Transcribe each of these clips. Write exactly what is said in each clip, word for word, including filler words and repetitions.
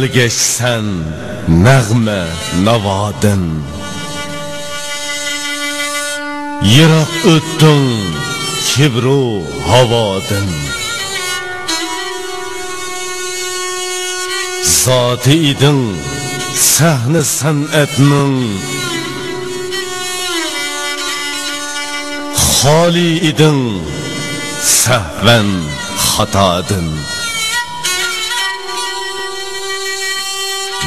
ئەلگەشسەن نەغمە ناۋادىن، يىراق ئۆتتۈڭ كىبرۇ ھاۋادىن. زاتى ئىدىڭ سەھنە سەنئەتنىڭ، خالىي ئىدىڭ سەھۋەن خاتادىن.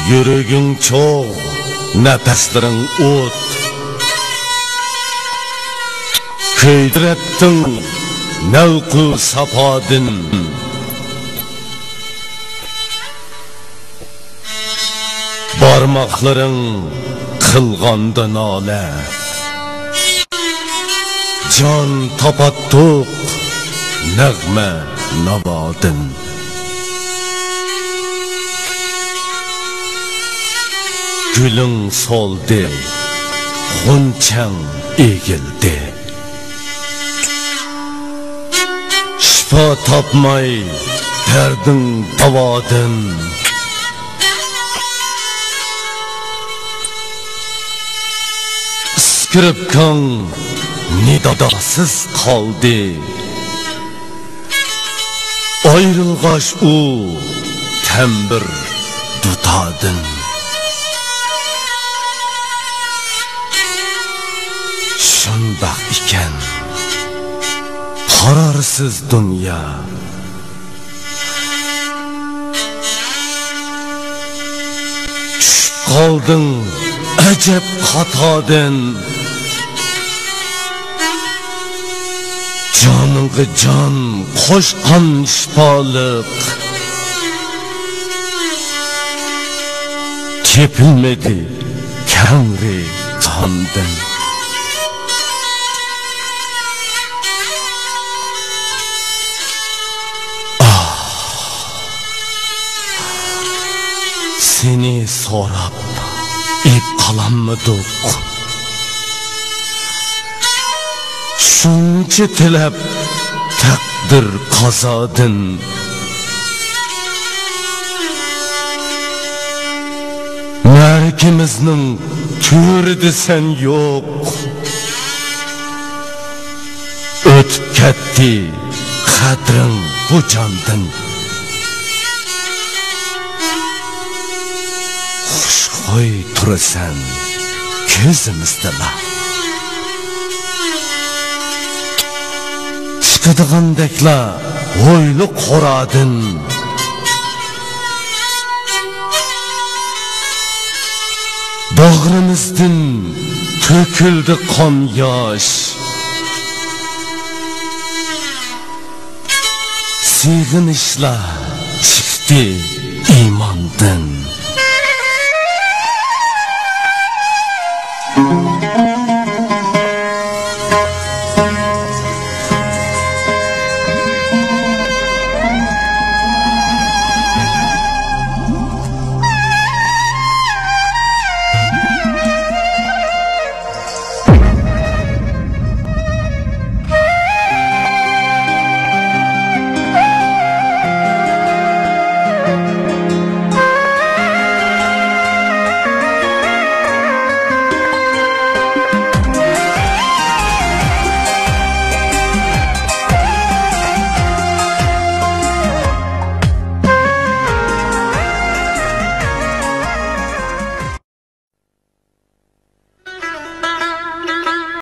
يۈرىكىڭ چوغ، نەپەسلىرىڭ ئوت، كۆيدۈرەتتىڭ نەۋقۇ ساپادىن. بارماقلىرىڭ قىلغاندا نالە، جان تاپاتتۇق نەغمە ناۋادىن. گۈلۈڭ سولدى، غۇنچەڭ ئېگىلدى، شىپا تاپماي دەردىڭ داۋادىن. ئىسكىرىپكاڭ نىداسىز قالدى، ئايرىلغاچ ئۇ تەمبۇر دۇتادىن. شۇنداق ئىكەن، قارارسىز دۇنيا. چۈشۈپ قالدىڭ ئەجەب خاتادىن. جانىڭغا جان قوشقان شىپالىق، چېپىلمىدى تەڭرى قاندىن. ئاھ، سېنى سوراپ ئېيىپ قالالمىدۇق. شۇنچە تىلەپ تەقدىر قازادىن، مەرىكىمىزنىڭ تۆرىدە سەن يوق. ئۆتۈپ كەتتى قەدرىڭ بۇ جاندىن. خۇشخۇي تۇرىسەن كۆزىمىزدىلا، چىقىدىغاندەكلا ھويلا قورادىن. باغرىمىزدىن تۆكۈلدى قان ياش. سېغىنىشلار چىقتى ئىماندىن.